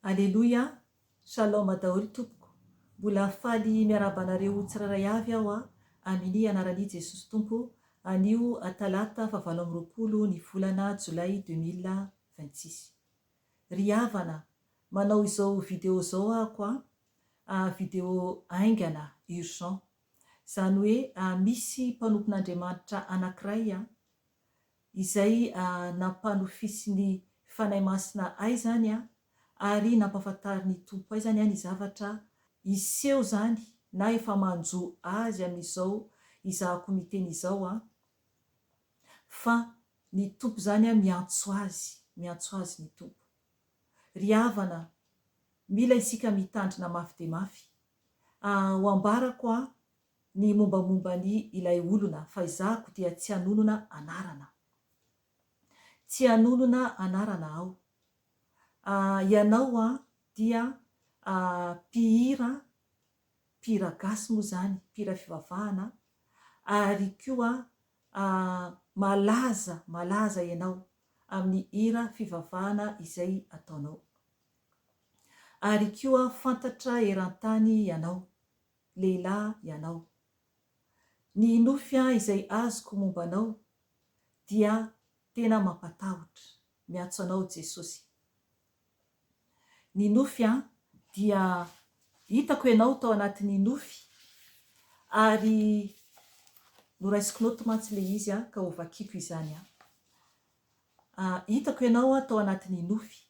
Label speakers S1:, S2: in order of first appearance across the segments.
S1: Aleloia, Shalom daholo tompoko, mbola faly miarahaba anareo tsirairay avy aho a, amini anarani Jesosy Tompo, anio talata faha 28 ny volana jolay 2026. Ry havana, manao izao video zao ahako a, a video haingana, urgent. Zany hoe misy mpanompon'Andriamanitra anakiray a, izay nampanofisin'ny Fanahy Masina ahy izany ary nampahafantarin'ny Tompo ahy izany ny zavatra hiseho izany na efa manjo azy amin'izao izahako miteny izao fa ny Tompo izany miantso azy, miantso azy ny Tompo. Ry havana, mila isika mitandrina mafy dia mafy. Ho ambarako ny mombamomba ny ilay olona fa izahako dia tsy hanonona anarana. Tsy hanonona anarana aho. Ah, ianao an dia ah mpihira, mpihira gasy moa izany, mpihira fivavahana, ary koa ah malaza, malaza ianao amin'ny hira fivavahana izay ataonao. Ary koa fantatra eran-tany ianao. lehilahy ianao. Ny nofy izay azoko momba anao dia tena mampatahotra. Miantso anao Jesosy. Ny nofy dia hitako ianao tao anatin'ny nofy ary noraisiko note mantsy ilay izy ka hovakiko izany. Hitako ianao tao anatin'ny nofy.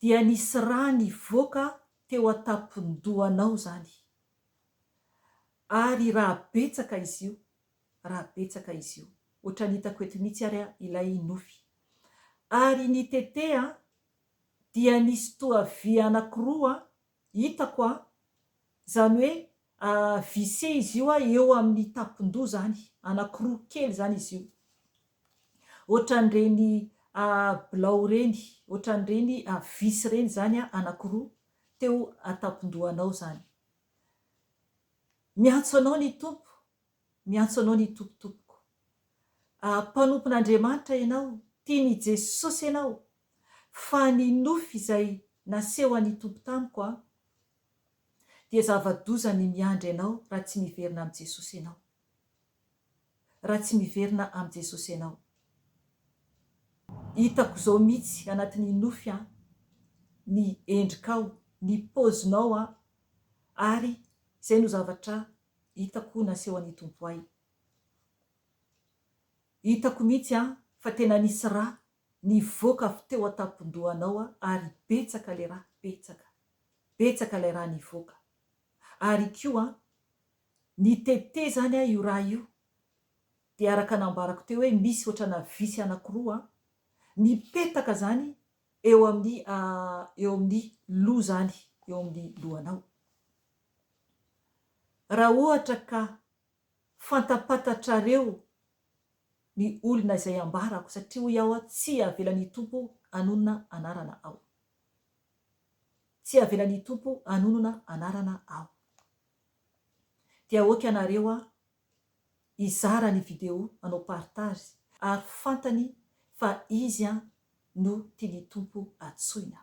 S1: Dia nisy rà nivoaka teo an-tampon-dohanao izany. Ary rà betsaka izy io, rà betsaka izy io. Ohatran'ny hitako eto mihitsy ary ilay nofy. Ary nitete dia nisy toa vy anankiroa hitako an, izany hoe visse izy io eo amin'ny tampon-doha izany, anankiroa kely izany izy io. Ohatran'ireny bilao ireny, ohatran'ireny vis ireny izany anankiroa teo an-tampon-dohanao izany. Miantso anao ny Tompo, miantso anao ny Tompo tompoko. Mpanompon'Andriamanitra ianao, tian'i Jesosy ianao, fa ny nofy izay nasehon'ny Tompo tamiko an, dia zava-doza ny miandry anao raha tsy miverina amin'i Jesosy ianao. Raha tsy miverina amin'i Jesosy ianao. Hitako izao mihitsy anatin'ny nofy an, ny endrikao, ny paozinao an, ary izay no zavatra hitako nasehon'ny Tompo ahy. Hitako mihitsy an, fa tena nisy rà nivoaka avy teo an-tampon-dohanao ary betsaka ilay rà, betsaka. Betsaka ilay rà nivoaka. Ary koa nitete izany io rà io, dia araka nambarako teo hoe misy ohatrana visy anankiroa mipetaka izany eo amin'ny eo amin'ny loha izany, eo amin'ny lohanao. Raha ohatra ka fantapantatrareo ny olona izay ambarako, satria hoy aho tsy avelan'ny Tompo hanonona anarana aho. Tsy avelan'ny Tompo hanonona anarana aho. Dia ok ianareo a hizara ny video hanao partage ary fantany fa izy an no tian'ny Tompo atsoina.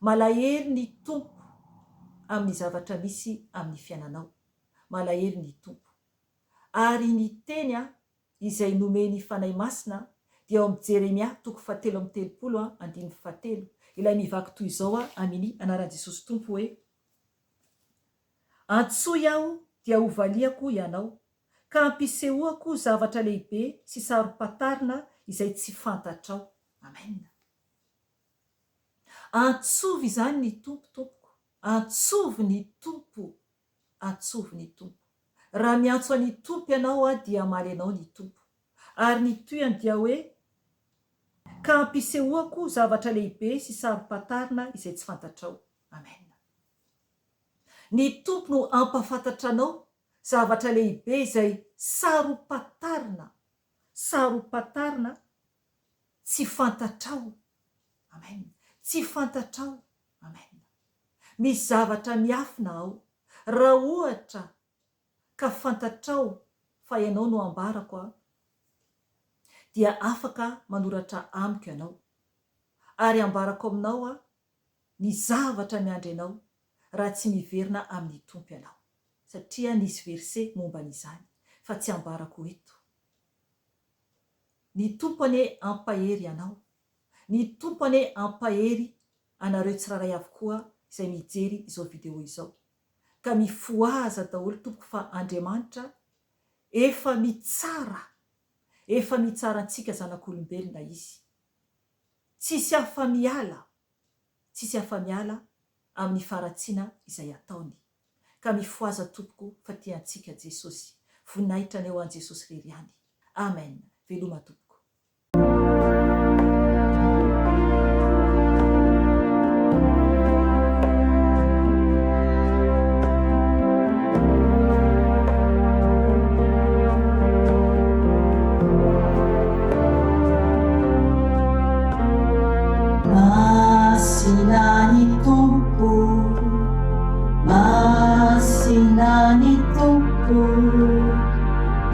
S1: Malahelo ny Tompo amin'ny zavatra misy amin'ny fiainanao. Malahelo ny Tompo. Ary ny teny a izay nomen'ny Fanahy Masina dia ao amin'ny Jeremia toko fahatelo amby 30 andininy fahatelo, ilay mivaky toy izao amini anaran'i Jesosy Tompo hoe, Antsoy aho dia hovaliako ianao, ka hampisehoako zavatra lehibe sy saro-patarina izay tsy fantatrao. Amen. Antsovy izany ny Tompo tompoko, antsovy ny Tompo. Antsovy ny Tompo. Raha miantso an' i Tompo ianao dia hamaly anao ny Tompo. Ary ny tohiny dia hoe, Ka hampisehoako zavatra lehibe sy saro-pantarina izay tsy fantatrao. Amen. Ny Tompo no hampahafantatra anao zavatra lehibe izay saro-pantarina, saro-pantarina, tsy fantatrao. Amen. Tsy fantatrao. Amen. Misy zavatra miafina ao. Raha ohatra ka fantatrao fa ianao no ambarako an, dia afaka manoratra amiko ianao. Ary ambarako aminao an, ny zavatra miandry anao raha tsy miverina amin'ny Tompo ianao. Satria nisy verset momba an'izany fa tsy ambarako eto. Ny Tompo anie hampahery anao. Ny Tompo anie hampahery anareo tsirairay avokoa izay mijery izao video izao. Ka mifohaza daholo tompoko fa Andriamanitra efa mitsara, efa mitsara antsika zanak'olombelona Izy. Tsisy afa-miala, tsisy afa-miala amin'ny faharatsiana izay ataony. Ka mifohaza tompoko fa tia antsika Jesosy. Voninahitra anie ho an'i Jesosy irery ihany. Amen. Veloma tompoko.
S2: Masina ny Tompo, Masina ny Tompo,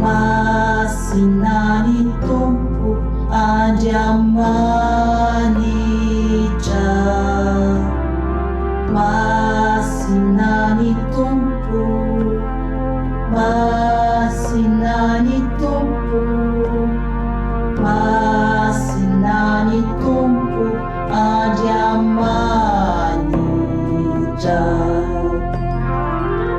S2: Masina ny Tompo Andriamanitra. Masina ny Tompo, Masina ny Tompo, Masina ny Tompo Andriamanitra.